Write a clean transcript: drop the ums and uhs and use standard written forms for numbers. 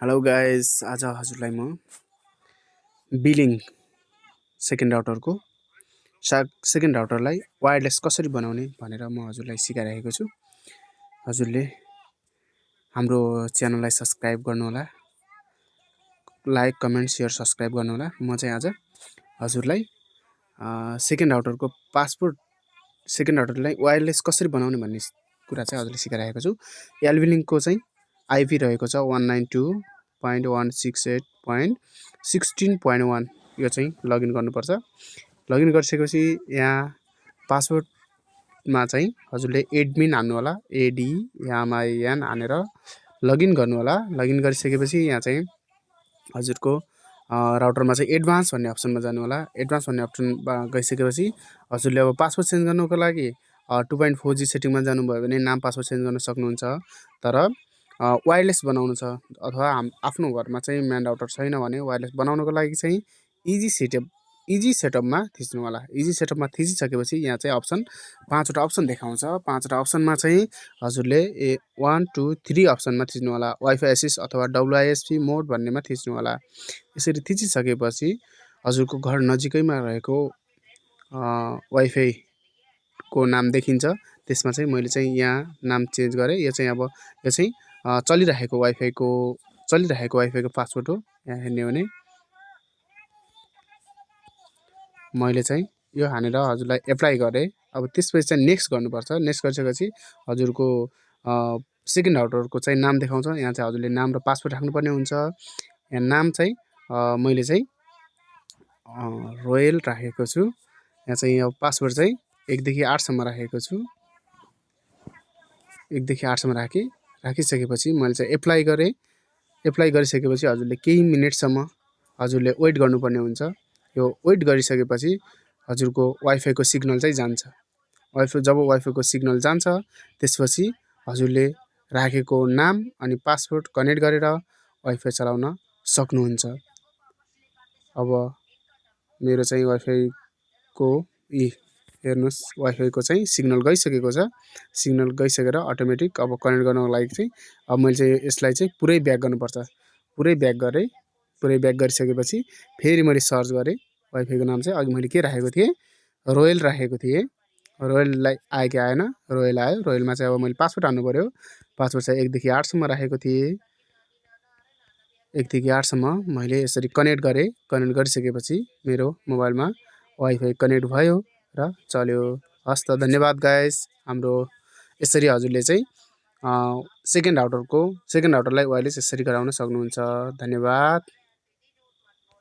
Hello guys, आज हजुरलाई म बिलिङ सेकेन्ड राउटरको सेकेन्ड राउटरलाई वायरलेस कसरी बनाउने भनेर म हजुरलाई सिकाइरहेको छु। हजुरले हाम्रो च्यानललाई सब्स्क्राइब गर्नुहोला, लाइक कमेन्ट सेयर सब्स्क्राइब गर्नुहोला। म चाहिँ आज हजुरलाई सेकेन्ड राउटरको सेकेन्ड राउटरलाई वायरलेस कसरी बनाउने भन्ने कुरा चाहिँ हजुरले सिकाइरहेको छु। एल्बिलिङको चाहिँ आइपी रहेको छ 192.168.16.1 यो चाहिँ लगइन गर्नुपर्छ। लगइन गरिसकेपछि यहाँ पासवर्डमा चाहिँ हजुरले एडमिन हान्नु होला, ADMIN हानेर लगइन गर्नु होला। लगइन गरिसकेपछि यहाँ चाहिँ हजुरको राउटरमा चाहिँ एडभान्स भन्ने अप्सनमा जानु होला। एडभान्स भन्ने अप्सनमा गइसकेपछि हजुरले अब पासवर्ड चेन्ज गर्नुको लागि 2.4G सेटिङमा जानुभयो भने नाम पासवर्ड चेन्ज गर्न सक्नुहुन्छ। तर वायरलेस बनाउनु छ अथवा आफ्नो घरमा चाहिँ मेन राउटर छैन भने वायरलेस बनाउनको लागि चाहिँ इजी सेटअपमा थिच्नु होला। इजी सेटअपमा थिचिसकेपछि यहाँ चाहिँ अप्सन 5वटा अप्सन देखाउँछ। 5वटा अप्सनमा चाहिँ हजुरले 1 2 3 अप्सनमा थिच्नु होला। वाइफाई एसिस अथवा WISP मोड भन्नेमा थिच्नु होला। यसरी थिचिसकेपछि हजुरको घर नजिकैमा रहेको वाइफाई को नाम देखिन्छ। त्यसमा चाहिँ मैले चाहिँ यहाँ नाम चेन्ज गरेँ। यो चाहिँ चलिरहेको वाइफाईको पासवर्ड हो। यहाँ हेर्ने हो भने मैले चाहिँ यो हानेर हजुरलाई एप्लाई गरेँ। अब त्यसपछि चाहिँ नेक्स्ट गर्नुपर्छ। नेक्स्ट गरिसकेपछि हजुरको सेकेन्ड राउटरको चाहिँ नाम देखाउँछ। यहाँ चाहिँ हजुरले नाम र पासवर्ड राख्नुपर्ने हुन्छ। यहाँ नाम चाहिँ मैले चाहिँ रोयल राखेको छु। यहाँ चाहिँ अब पासवर्ड चाहिँ 1 देखि 8 सम्म राखेको छु। 1 देखि 8 सम्म राखिसकेपछि मैले चाहिँ एप्लाई गरेँ। एप्लाई गरिसकेपछि हजुरले केही मिनेटसम्म हजुरले वेट गर्नुपर्ने हुन्छ। यो वेट गरिसकेपछि हजुरको वाइफाईको सिग्नल चाहिँ जान्छ। जब वाइफाईको सिग्नल जान्छ त्यसपछि हजुरले राखेको नाम अनि पासवर्ड कनेक्ट गरेर वाइफाई चलाउन सक्नुहुन्छ। अब मेरो चाहिँ वाइफाईको हेर्नुस्, वाइफाईको चाहिँ सिग्नल गइसकेको छ। सिग्नल गइसकेर अटोमेटिक अब कनेक्ट गर्नको लागि चाहिँ अब मैले चाहिँ यसलाई चाहिँ पुरै ब्याक गर्नुपर्छ। पुरै ब्याक गरेँ। पुरै ब्याक गरिसकेपछि फेरि मैले सर्च गरेँ। वाइफाईको नाम चाहिँ अघि मैले के राखेको थिएँ, रोयल राखेको थिएँ। रोयललाई आयो कि आएन, रोयल आयो। रोयलमा चाहिँ अब मैले पासवर्ड हान्नु पऱ्यो। पासवर्ड चाहिँ 1 देखि 8 सम्म राखेको थिएँ। 1 देखि 8 सम्म मैले यसरी कनेक्ट गरेँ। कनेक्ट गरिसकेपछि मेरो मोबाइलमा वाइफाई कनेक्ट भयो र चल्यो। हस् त, धन्यवाद गाइस। हाम्रो यसरी हजुरले चाहिँ सेकेन्ड राउटरलाई वायरलेस यसरी गराउन सक्नुहुन्छ। धन्यवाद।